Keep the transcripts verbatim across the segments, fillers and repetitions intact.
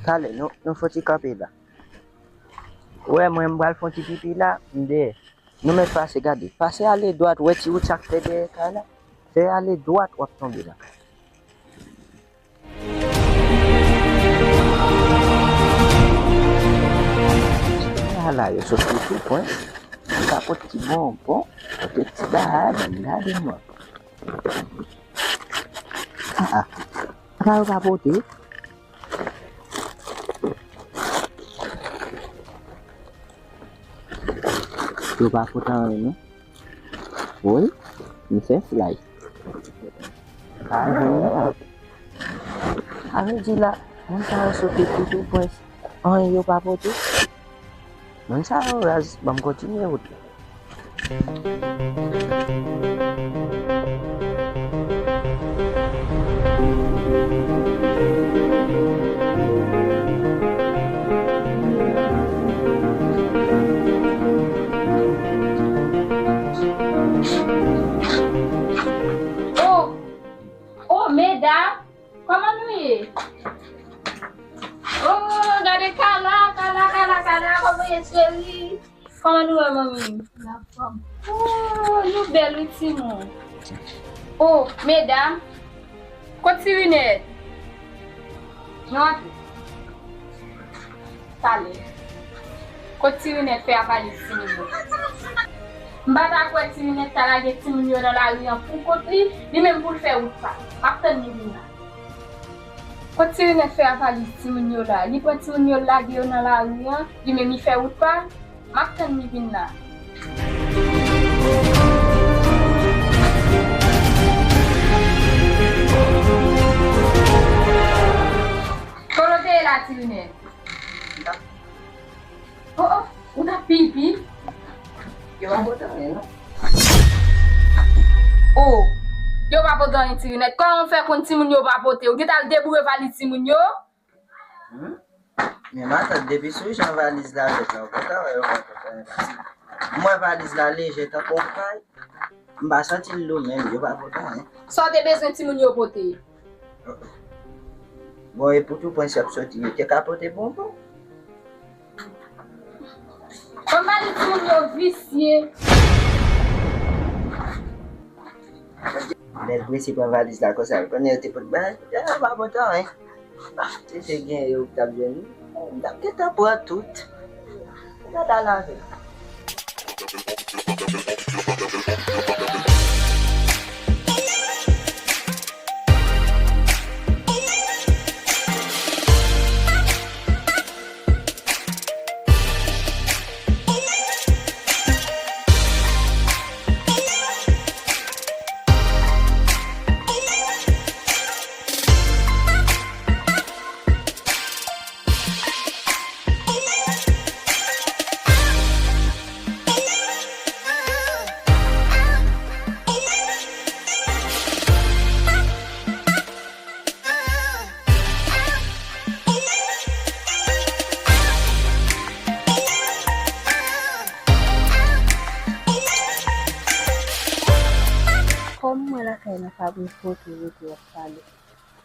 Talè, nou, nou fouti kanpe la. Ou wè, mwen, m pral fè yon ti pipi la, m dèyè. Nou mèt pase, gade. Pase ale dwat, ou wè ti wout sa k fè dèyè kay la? Fè ale dwat, w ap tonbe la. Ala, yo sot sou tou pwen. Yo ka pot ti bonbon, pote ti bagay, gade mwen. Ah, ah. Sa yo pa pote. Yo pa pote anyen, non. Wi, m fè flay. Ah, sa vle di la, moun sa yo sot Pòtoprens, anyen yo pa pote. Moun sa yo raz, ban m kontinye wout la. Oh, oh, medam, kòman nou ye? Oh, gade Kala, Kala, Kala, Kala, kòman ye, cheri? Kòman nou ye, manmi? Anfòm. Oh, nou bèl, wi, timoun. Oh, medam, kot Tirinèt? Nou antre. Talè. Kot Tirinèt fè a valiz timoun yo? M pa ta kwè Tirinèt ta lage timoun yo nan lari an pou kont li, li menm pou l fè wout pa l. M ap tann li vin la. Kot Tirinèt fè a valiz timoun yo la? Li pran timoun yo, l lage yo nan lari an, li menm li fè wout pa l? M ap tann li vin la. Kote w te ye la, Tirinèt? Oh, oh, ou t ap pipi? Yo pa pote anyen, non. Oh, yo pa pote anyen, Tirinèt. Kòman w fè konn timoun yo pa pote? Ou gentan al deboure valiz timoun yo? Hmm? Men matant, depi sou jan valiz la fèt la, ou kontan wè yo pa pote anyen. M wè valiz la lejè tankou yon kay. M pa santi l lou menm, yo pa pote anyen. Sa w te bezwen timoun yo pote? Bon, e pou tou pwen si y ap soti, yo te ka pote bonbon. Ban m pale timoun yo visye. Lè l prese pran valiz la konsa, l konnen yo te pot bagay, yo pa pote anyen. Ah, si te gen yo k t ap jwenn li, m t ap gentan pran tout. Gad a lave. Kòm mwen lakay nan fabrik kote rete ap pale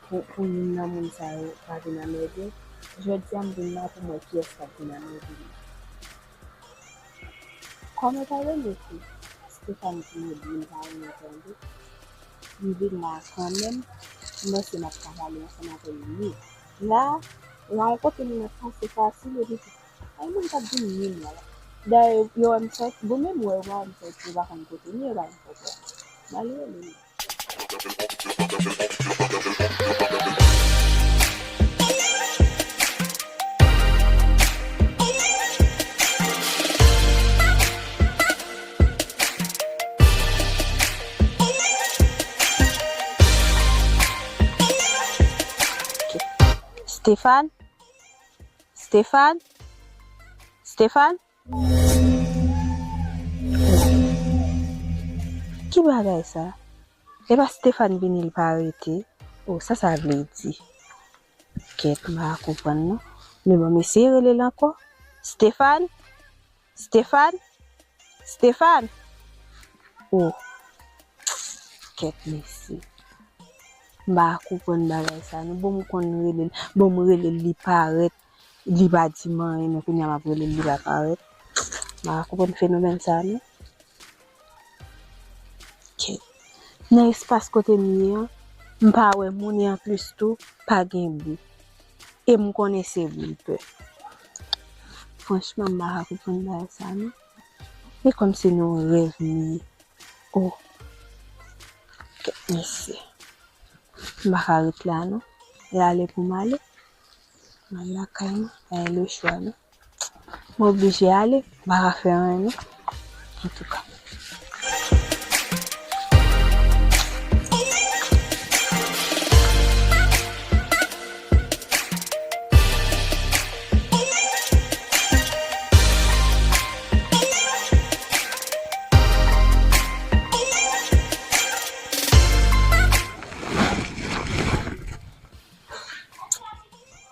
pou, pou youn nan moun sa yo pa vin anmède, jodi a m vin la pou m wè kiyès k ap vin anmède m. Kòm yo ta rele tou, Stéphane di m li pa renmen tande. M vin la kanmenm, m panse m ap ka pale ansanm avè l wi. La, la yon kote moun ap pase fasil epi tou, ay moun k ap vin ri m la. Dayè, yo wè m sòti, bon menm wè yo pa wè m sòti, yo pa konn kote m ye, yo pa konn kote m. M ale rele m. Stéphane? Stéphane? Stéphane? Ki bagay sa? Epa Stéphane vini, li pa rete. Oh, sa sa vle di? Kèt, m pa konprann non. Men bon, m eseye rele l ankò. Stéphane? Stéphane? Stéphane? Oh. Kèt, mesye. M pa ka konprann bagay sa non. Bon, m konn rele l, bon, m rele l, li parèt, li pa di m anyen, men kounye a m ap rele l, li pa parèt. M pa ka konprann fenomèn sa non. Ok. Nan espas kote m ye an, m pa wè moun e anplis tou, pa gen bri. E m konnen se bri l pè. Franchman, m pa ka konprann bagay sa non. E kòmsi nan yon rèv m ye. Oh. Kèt mesye. M pa ka ret la non. E ale pou m ale. M al lakay mwen, pa gen lechwa non. M oblije ale, m pa ka fè anyen non. Antouka.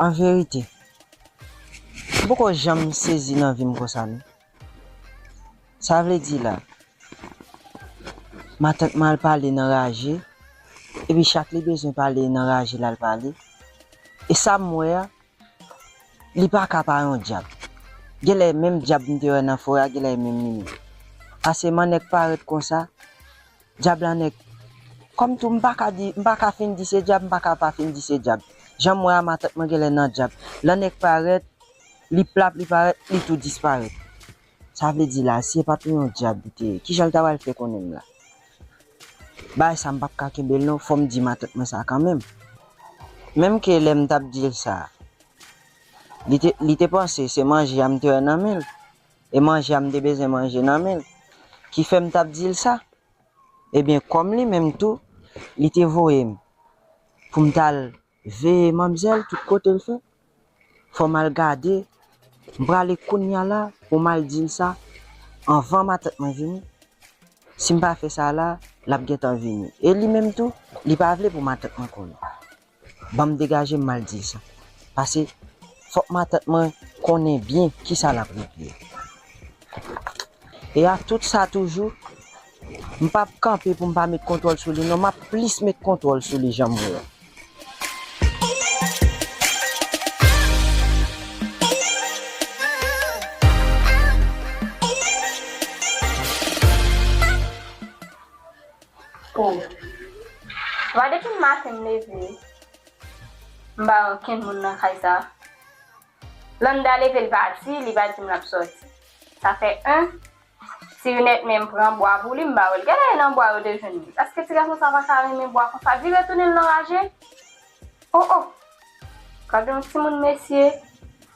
An verite, m poko janm sezi nan vi m konsa non. Sa vle di la, matant mwen al pale nan raje, epi chak li bezwen pale nan raje l al pale. E sa m wè a, li pa ka pa yon dyab. Genlè menm dyab m te wè nan forè a, genlè e menm li menm. Pase m wè nèg parèt konsa, dyab la nèk. Kòm tou m pa ka di, m pa ka fin di se dyab, m pa ka pa fin di se dyab. Jan m wè a matant mwen genlè nan dyab. Lè nèg parèt, li plap, li parèt, li tou disparèt. Sa vle di la, si e pa t yon dyab li te ye, kijan l ta pral fè konnen m la? Bagay sa m p ap ka kenbe l non, fò m di matant mwen sa kanmenm. Menm ke lè m t ap di l sa, li te, li te panse se manje a m te wè nan men l, e manje a m te bezwen manje nan men l, ki fè m t ap di l sa. Ebyen, kòm li menm tou, li te voye m pou m t al veye manmzèl tout kote l fè, fò m al gade, m prale kounye a la pou m al di l sa anvan matant mwen vini. Si m pa fè sa la, l ap gentan vini. E li menm tou, li pa vle pou matant mwen konnen. Ban m degaje m, m al di l sa. Pase, fòk matant mwen konnen byen kisa l ap regle. E a tout sa toujou, m p ap kanpe pou m pa met kontwòl sou li non, m ap plis met kontwòl sou li jan m wè. Oh. Wa depi maten m leve, m pa wè okenn moun nan kay sa. Landa leve l pati, li pa di m l ap sòti. Sa fè en. Ti Rinèt menm pran bwa pou li, m pa wè l. Genlè e nan bwa yo te jwenn li. Paske ti gason sa pa ka renmen bwa konsa. Vire tounen l nan raje. Oh, oh. Gade yon timoun mesye.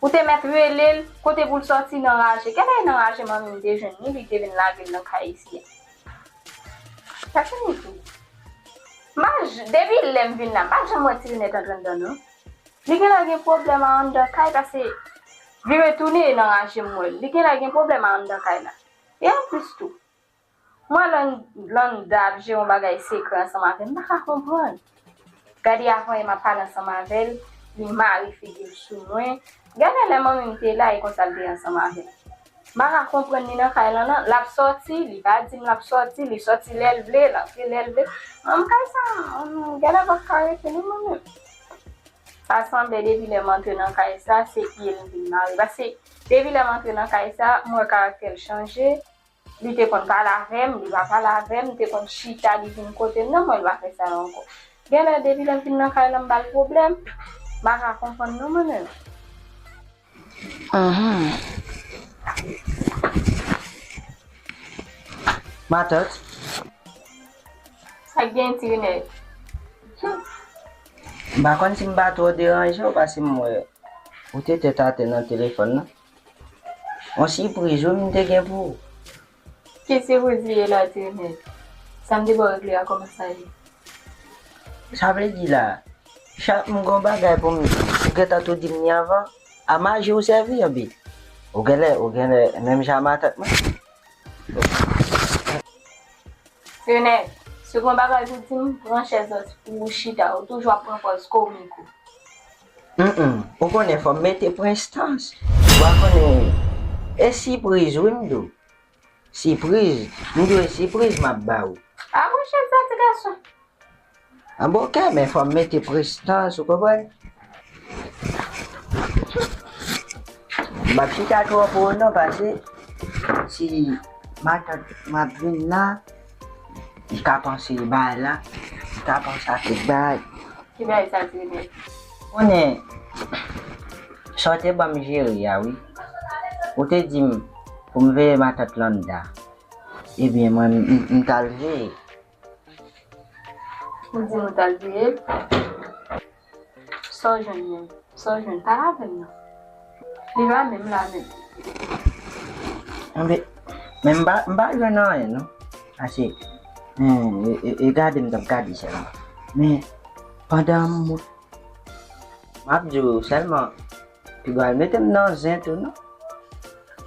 Ou te mèt rele l, kote pou l sòti nan raje. Genlè e nan raje manmi m te jwenn li, li te vin lage l nan kay isi a. Sa fini tou. M pa j-, depi lè m vin la, m pa t janm wè Ti Rinèt antre anndan non. Li genlè gen pwoblèm anndan kay, paske vire tounen e nan raje m wè l. Li genlè gen pwoblèm anndan kay la. E anplis tou, m wè Lan-, Landa ap jere yon bagay sekrè ansanm avè m, m pa ka konprann. Gade avan yè m ap pale ansanm avè l, li mare figi l sou mwen. Gade lè manmi m te la, e konsa l te ansanm avè m. M pa ka konprann li nan kay lan non. L ap sòti, li pa di m l ap sòti, li sòti lè l vle, l antre lè l vle. Manm kay sa, gade pa ka rete non mwen menm. Sa sanble depi lè m antre nan kay sa, se pye l m vin mare. Paske depi lè m antre nan kay sa, m wè karaktè l chanje. Li te konn pale avè m, li pa pale avè m, li te konn chita, li vin kote m. Non, mwen, li pa fè sa ankò. Genlè depi lè m vin nan kay lan, m ba l pwoblèm. M pa ka konprann non mwen menm. Mhm. Matant. Sa k gen, Ti Rinèt? M pa konn si m pa twò deranje w, paske m wè ou te tèt atè nan telefòn nan. Yon sipriz wi m te gen pou ou. Ki sipriz li ye la, Ti Rinèt? Sa m te ba w regle a, kòman sa ye? Sa vle di la, chak m gon bagay pou m di, ou gentan tou di m li anvan, a maji ou sèvi anpil. Ou genlè, ou genlè menm jan a matant mwen. Ti Rinèt, si w gon bagay pou di m, pran chèz la pou w chita, ou toujou ap pran pòz komik ou. Hum, hum. Ou konnen fò m mete prestans. Ou pa konnen, e sipriz wi m di w. Sipriz. M di w e sipriz m ap ba ou. A pran chèz la, ti gason. An bon kè, men fò m mete prestans, ou konprann? M ap chita twò pou ou non, paske si matant m ap vin la, li ka panse bagay la, li ka panse a tout bagay. Ki bagay sa, Ti Rinèt? Konnen, sa w te ban m jere a, wi. Ou te di m pou m veye matant Landa. Ebyen, mwen, m, m, m t al veye. Ou di nou t al veye l? Sa w jwenn menm? Sa w jwenn? Pale avè m non. Li pa menm la menm. Anben, men m pa, m pa jwenn anyen non. Ase, e, e, e gade m t ap gade sèlman. Men, pandan m, m ap di w sèlman, Piga al mete m nan zen tou non.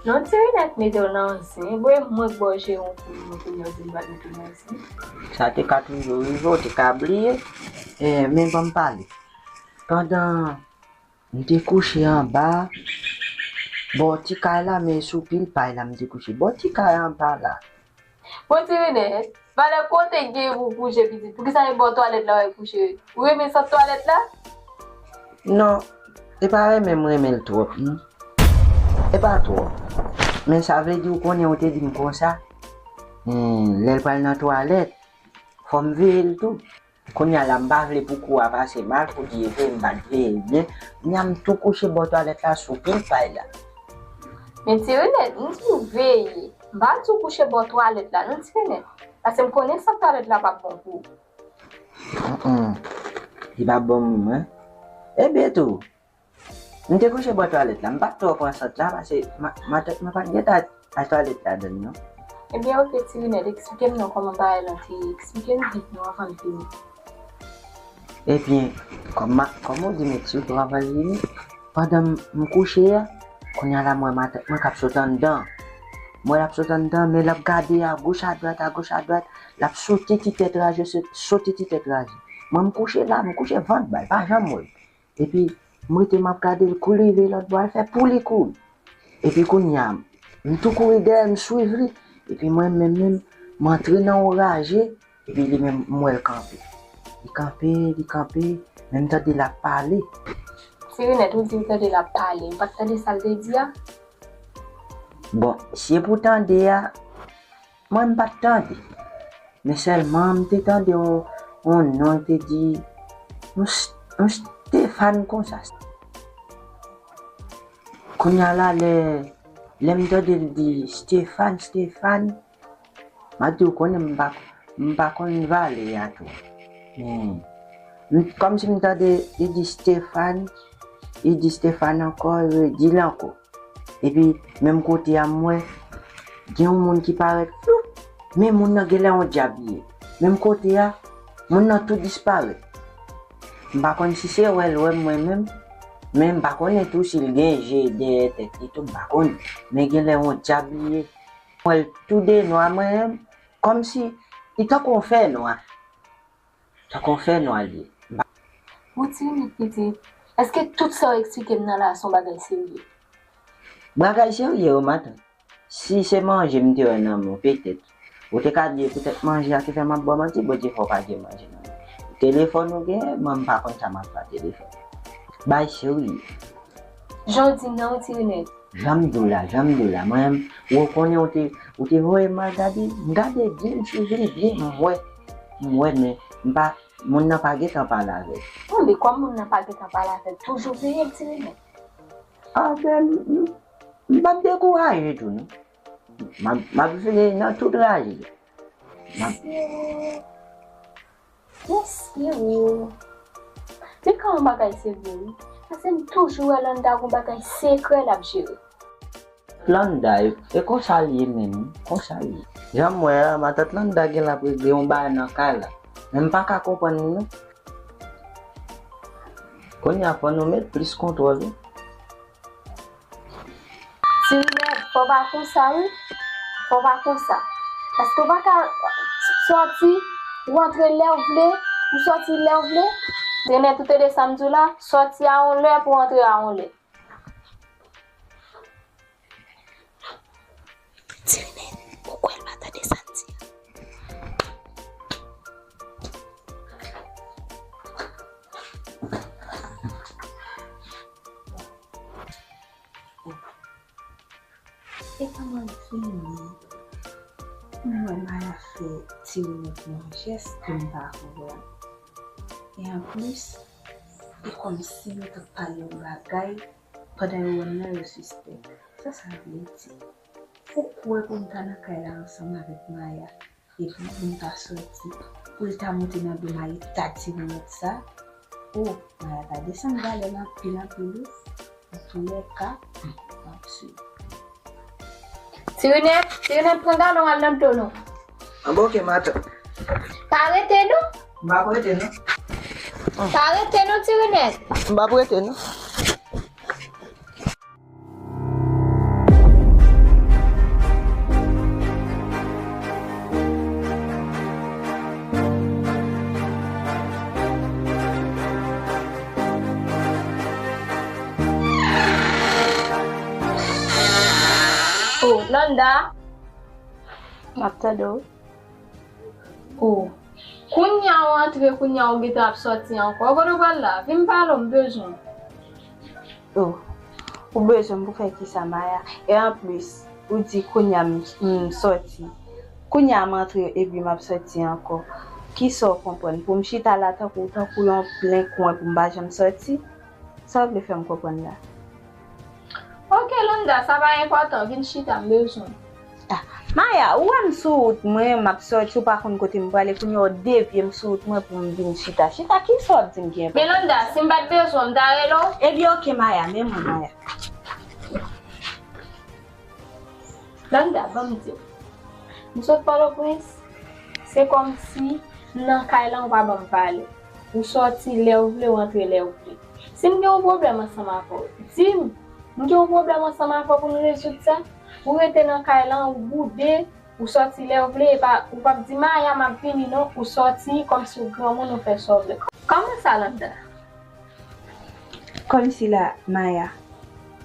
Non, Ti Rinèt mete w nan zen. Bon, e mwen k ba w jere yon kou mwen kounye a w di m pa t mete w nan zen. Sa te ka toujou rive, w te ka bliye. E, men ban m pale. Pandan m te kouche anba, bò ti kay la, men sou pil pay la m te kouche. Bò ti kay anba la. Bon, Ti Rinèt, valè kote k gen pou w kouche pitit? Poukisa se bò twalèt la w al kouche? Ou renmen sant twalèt la? Non, e pa renmen m renmen l twòp, non. E pa twòp. Men sa vle di w konnen w te di m konsa, hmm, lè l pral nan twalèt, fò m veye l tou. Kounye a la, m pa vle pou kou a pase mal, pou di e vre m pa t veye l byen. Kounye a, m tou kouche bò twalèt la sou pil pay la. Men Ti Rinèt, m di w veye. M pa di w kouche bò twalèt la, non, Ti Rinèt. Paske m konnen sant twalèt la p ap bon pou ou. Li p ap bon pou mwen. Ebyen tou, m te kouche bò twalèt la, m pa t twò pran sant la, paske ma, matant mwen pa t gentan al twalèt ladann non. Ebyen, oke, Ti Rinèt, eksplike m non kòman bagay lan te ye. Eksplike m vit non anvan n fini. Ebyen, kòm ma, kòm ou di m eksplike w anvan l vini, pandan m, m kouche a, kounye a la m wè matant mwen k ap sot anndan. M wè l ap sot anndan, men l ap gade agoch adwat, agoch adwat, l ap sote ti tèt raje, so, sote ti tèt raje. Mwen m kouche la, m kouche vant ba, l pa janm wè m. Epi, m rete m ap gade l, kou l rive lòt bò, l fè pou li kouri. Epi kounye a, m tou kouri dèyè l, m swiv li. Epi mwen menm, menm, m antre nan yon raje, epi li menm, m wè l kanpe. Li kanpe, li kanpe, men m tande l ap pale. Ti Rinèt, ou di w tande l ap pale, ou pa t tande sa l te di a? Bon, si e pou tande a, mwen m pa t tande. Men sèlman m te tande yon, yon non te di, yon S-, yon Stefan konsa. Kounye a la, lè, lè m tande l di Stefan, Stefan, m ap di w konnen m pa, m pa konn vale a tou. Men, m, kòmsi m tande li di Stefan, li di Stefan ankò, li di l ankò. Epi, menm kote a, m wè, gen yon moun ki parèt, floup, men moun nan genlè yon dyab li ye. Menm kote a, moun nan tou disparèt. M pa konn si se wè l wè m mwen menm, men m pa konnen tou si l gen je dèyè tèt li tou, m pa konnen. Men genlè yon dyab li ye. M wè l toude nwa mwen menm, kòmsi li tankou yon fènwa. Tankou yon fènwa li ye. Bon, Ti Rinèt pitit, èske tout sa w eksplike m nan la a se yon bagay serye? Bagay serye wi, matant. Si se manje m te wè nan men w, petèt, ou te ka di poutèt manje a ki fè m ap ba w manti, Bondye fè w pa gen manje nan men w. Telefòn ou genyen, mwen m pa konn sa m ap fè ak telefòn. Bagay serye. Jan w di m nan wi, Ti Rinèt. Jan m di w la, jan m di w la. Mwen, ou konnen ou te, ou te voye m al gade, m gade byen, m swiv li byen, m wè, m wè, men m pa, moun nan pa gentan pale avè l. Bon, men kòm moun nan pa gentan pale avè l, toujou veye l, Ti Rinèt. A, ben, m, m, m p ap dekouraje tou, non. M ap, m ap veye nan tout raje. M ap Mesye, mesye, wi. Li ka yon bagay serye, wi. Paske m toujou wè Landa gon bagay sekrè l ap jere. Landa, e, e konsa l ye menm, wi. Konsa l ye. Jan m wè a, matant Landa genlè ap regle yon bagay nan kay la. Men m pa ka konprann li, non. Kounye a, fò nou met plis kontwòl, wi. Ti Rinèt, fò w pa konsa, wi. Fò w pa konsa. Paske w pa ka sòti, ou antre lè w vle, ou sòti lè w vle. Ti Rinèt, ou tande sa m di w la, sòti a yon lè pou w antre a yon lè. Ti Rinèt, ou kwè l pa tande sa m di a? E kòman l fini? M wè Maya fè ti Rinèt yon jès ke m pa konprann. E anplis, e kòmsi yo t ap pale yon bagay pandan yo wè m nan yo sispèk. Sa sa vle di? Ou kwè pou m ta nan kay la ansanm avèk Maya, epi pou m ta sòti, pou l ta monte nan do m al ta ti Rinèt sa? O, Maya ta desann valè l anpil anpil wi. Antoulèka, m ap swiv. Ti Rinèt, Ti Rinèt, pran galon al nan dlo nou. Anba, oke, matant. Pa rete non. M p ap rete non. Pa rete non, Ti Rinèt. M p ap rete non. O, Landa. M ap tande w. O, kounye a w antre, kounye a w gentan ap sòti ankò. Kote w pral la? Vin pale w, m bezwen w. O, ou bezwen m pou fè kisa, Maya? E anplis, ou di kounye a m, m sòti. Kounye a m antre epi m ap sòti ankò. Kisa w konprann? Pou m chita la tankou, tankou yon plen kwen pou m pa janm sòti? Sa w vle fè m konprann la? Oke, Landa, sa pa enpòtan. Vin chita, m bezwen w. Ah, Maya, ou wè m sou wout mwen, m ap sòti, ou pa konn kote m prale, kounye a w devye m sou wout mwen pou m vin chita. Chita, kisa w ap di m ki enpòtan? Men Landa, si m pa t bezwen w, m ta rele w? Ebyen, oke, Maya, men mwen, Maya. Landa, ban m di w. M sot Pòtoprens, se kòmsi m nan kay la, ou pa ban m pale. Ou sòti lè w vle, ou antre lè w vle. Si m gen yon pwoblèm ansanm avè w, di m. M gen yon pwoblèm ansanm avè w pou n rezoud sa. Ou rete nan kay la, ou boude, ou sòti lè w vle, e pa, ou p ap di, "Maya, m ap vini," non, ou sòti kòmsi w granmoun, ou fè sa w vle. Kòman sa, Landa? Kòmsi la, Maya,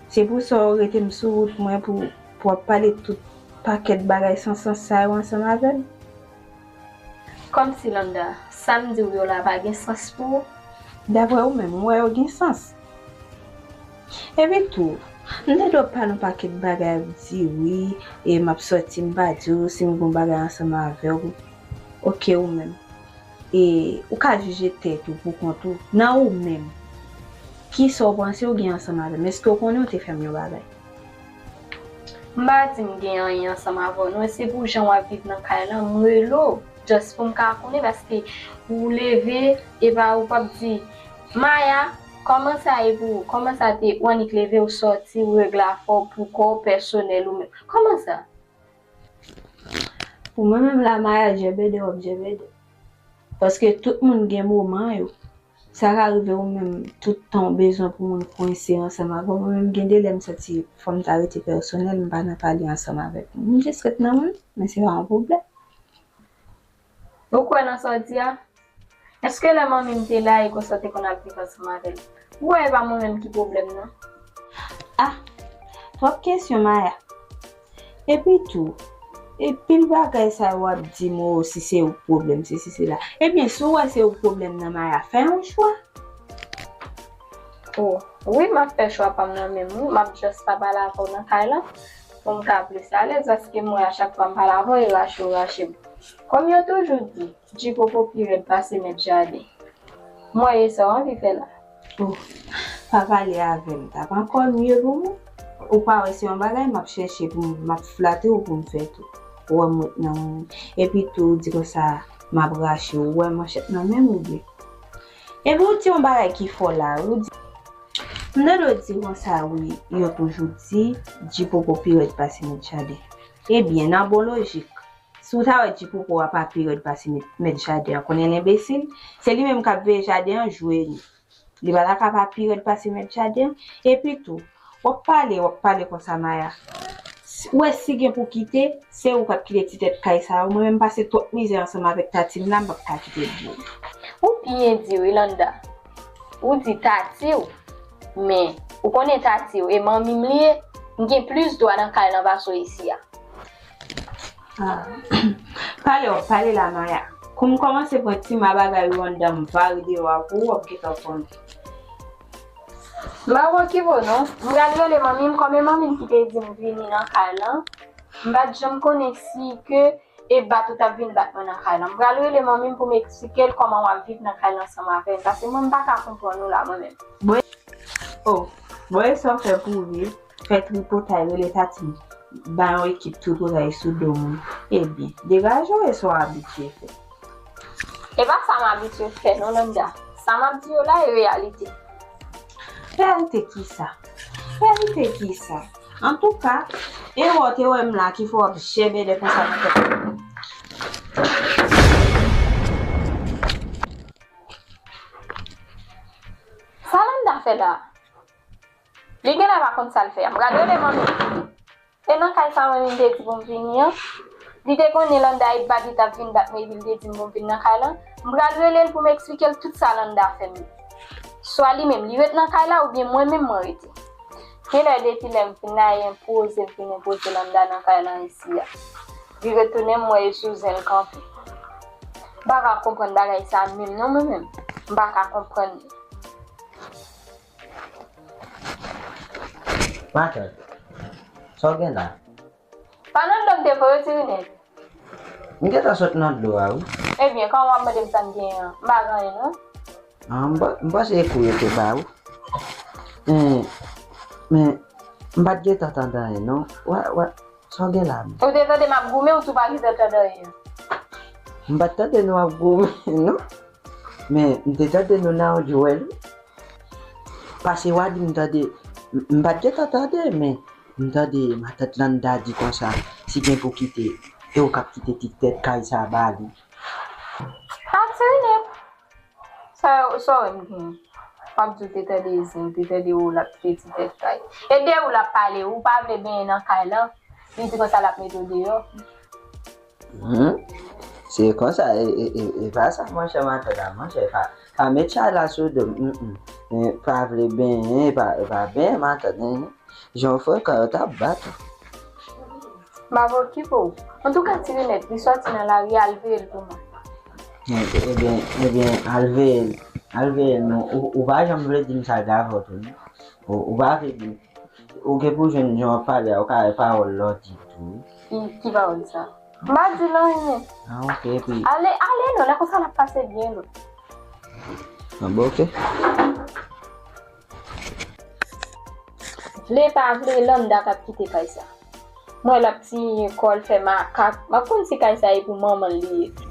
se pou sa w rete m sou wout mwen pou, pou w ap pale tout pakèt bagay san sans sa yo ansanm avè m? Kòmsi, Landa, sa m di w yo la pa gen sans pou ou? Daprè ou menm, ou wè yo gen sans? Epi tou, m tande w ap pale yon pakèt bagay, w ap di, "Wi, e m ap sòti, m pa di w si m gen yon bagay ansanm avè w." Oke, ou menm. E ou ka jije tèt ou pou kont ou. Nan ou menm, kisa w panse w gen ansanm avè m? Èske w konnen w te fè m yon bagay? M pa di m gen anyen ansanm avè w, non. Se pou jan w ap viv nan kay lan, m rele w, just pou m ka konnen, paske ou leve, e pa ou p ap di, "Maya, kòman sa ye pou ou? Kòman sa te?" Ou annik leve, ou sòti, ou regle afè w pou kò w pèsonèl ou menm. Kòman sa? Pou mwen menm la, Maya, jèbèdè, w ap jèbèdè. Paske tout moun gen moman yo. Sa ka rive ou menm, tout tan w bezwen pou moun kwense ansanm avè w. Mwen menm, gen de lè m santi fò m ta rete pèsonèl, m pa nan pale ansanm avèk moun. M jis ret nan mwen, men se pa yon pwoblèm. Ou kwè nan sa w di a? Èske lè manmi m te la, e konsa w te konn ap viv ansanm avè l? Ou wè, e pa mwen menm ki pwoblèm nan. Ah, twòp kesyon, Maya. Epi tou, e pil bagay sa yo w ap di m, o, si se ou k pwoblèm, se si se la. Ebyen, si w wè se ou k pwoblèm nan, Maya, fè yon chwa. O, wi, m ap fè chwa pa m nan men m, wi, m ap just pa pale avè w nan kay lan, pou m ka plis alèz, paske m wè a chak fwa m pale avè w, e rache w rache m. Kòm yo toujou di, Djipopo pi rèd pase mèt jaden. M wè e sa w anvi fè la. O, pa pale avè m, t ap ankò mye pou mwen. Ou pa wè se yon bagay m ap chèche pou m, m ap flate w pou m fè tou. Ou wè m ret nan mwen. Epi tou, ou di konsa, m ap rache w. Ou wè manchèt nan men m oubyen? Epi ou di yon bagay ki fò la, ou di, m tande w di konsa wi, yo toujou di, Djipopo pi rèd pase mèt jaden. Ebyen, nan bon lojik, si w ta wè Djipopo a pa pi rèd pase mèt, mèt jaden an, konnen l enbesil, se li menm k ap veye jaden an, jwe li. Li pa ta ka pa pi rèd pase mèt jaden an. Epi tou, w ap pale, w ap pale konsa, Maya. S-, ou wè si gen pou kite, se ou k ap kite ti tèt kay sa yo. Mwen menm pase twòp mizè ansanm avèk tati m la, m p ap ka kite l pou ou. Ou byen di wi, Landa. Ou di tati w, men ou konnen tati w e manmi m li ye, m gen plis dwa nan kay lan pase w isi a. Ah, pale w ap pale la, Maya. Kou m kòmanse pran ti ma bagay yo anndan m vare deyò a pou ou, w ap gentan konnen. M pa okipe w non. M pral rele manmi m, kòm e manmi m ki te di m vini nan kay lan. M pa t janm konnen si ke e bat ou t ap vin bat mwen nan kay lan. M pral rele manmi m pou m eksplike l kòman w ap viv nan kay lan ansanm avè m, paske mwen m pa ka konprann ou la mwen menm. Bon, e, oh, bon, e sa w fè pou viv, fè tripotay, rele Tati, ba yon ekip tripotay sou do moun. Ebyen, degaje w, e sa w abitye fè. E pa sa m abitye fè non, Landa. Sa m ap di yo la e reyalite. Reyalite kisa? Reyalite kisa? Antouka, e wè w te wè m la ki fè w ap jèbèlè konsa nan tèt mwen. Sa Landa fè la? Li genlè pa konn sa l fè a. M pral rele manmi. E nan kay sa mwen menm te di pou m vini an, li te konnen Landa e bat li t ap vin bat mwen epi l te di m pou m vin nan kay lan. M pral rele l pou m eksplike l tout sa Landa fè m. Swa li menm li ret nan kay la oubyen mwen menm mwen rete. Genlè depi lè m vin la e enpoze m vin enpoze Landa nan kay lan isi a. Li retounen m wè e sou zen l kanpe. M pa ka konprann bagay sa menm non mwen menm. M pa ka konprann li. Matant, sa w gen la? Pa nan dlo m te voye w, Tirinèt? M gentan sot nan dlo a wi. Ebyen, kòman w ap mande m sa m genyen an? M pa gen anyen non. Ah, m pa- m panse e kou yo te ba ou. Men, men, m pa t gentan tande anyen non. Wè, wè, sa w gen la menm? Ou te tande m ap goumen ou tou pa gentan tande anyen? M pa t tande nou ap goumen non. Men, m te tande nou nan yon djwèl wi. Pase w a di m tande, m pa t gentan tande, men m tande matant Landa di konsa, si gen pou kite, e ou k ap kite ti tèt kay sa ba li. Katrine! Sa, sa w wè m gen? W ap di w te tande zen, w te tande w l ap kite ti tèt kay. E de ou l ap pale, ou pa vle benyen nan kay lan, li di konsa l ap mete w deyò. Hmm. Se konsa, e, e, e, e pa sa, monchè, matant la, monchè, pa, pa met chay la sou do m, hmm, hmm. E pa vle benyen, e pa, e pa benyen, matant, hmm. Jan w frekan, yo t ap bat ou. M ap okipe w. Antouka, Tirinèt, li sòti nan lari, al veye l pou mwen. E, ebyen, ebyen, al veye l, al veye l, non, ou, ou pa janm vle di m sa l t avè w tou, non. Ou, ou pa vle di m. Ou gen pou jwenn jan w ap pale a, ou ka wè pawòl lòdi tou wi. Ki, ki pawòl sa? M pa di l anyen. Ah, ok, epi. Ale, ale non, lè konsa l ap pase byen lwen. Ah, bon, ok. Vle pa vle, Landa k ap kite kay sa. M wè l ap tiye kò l, fè makak. M ap konn si kay sa e pou manman l li ye.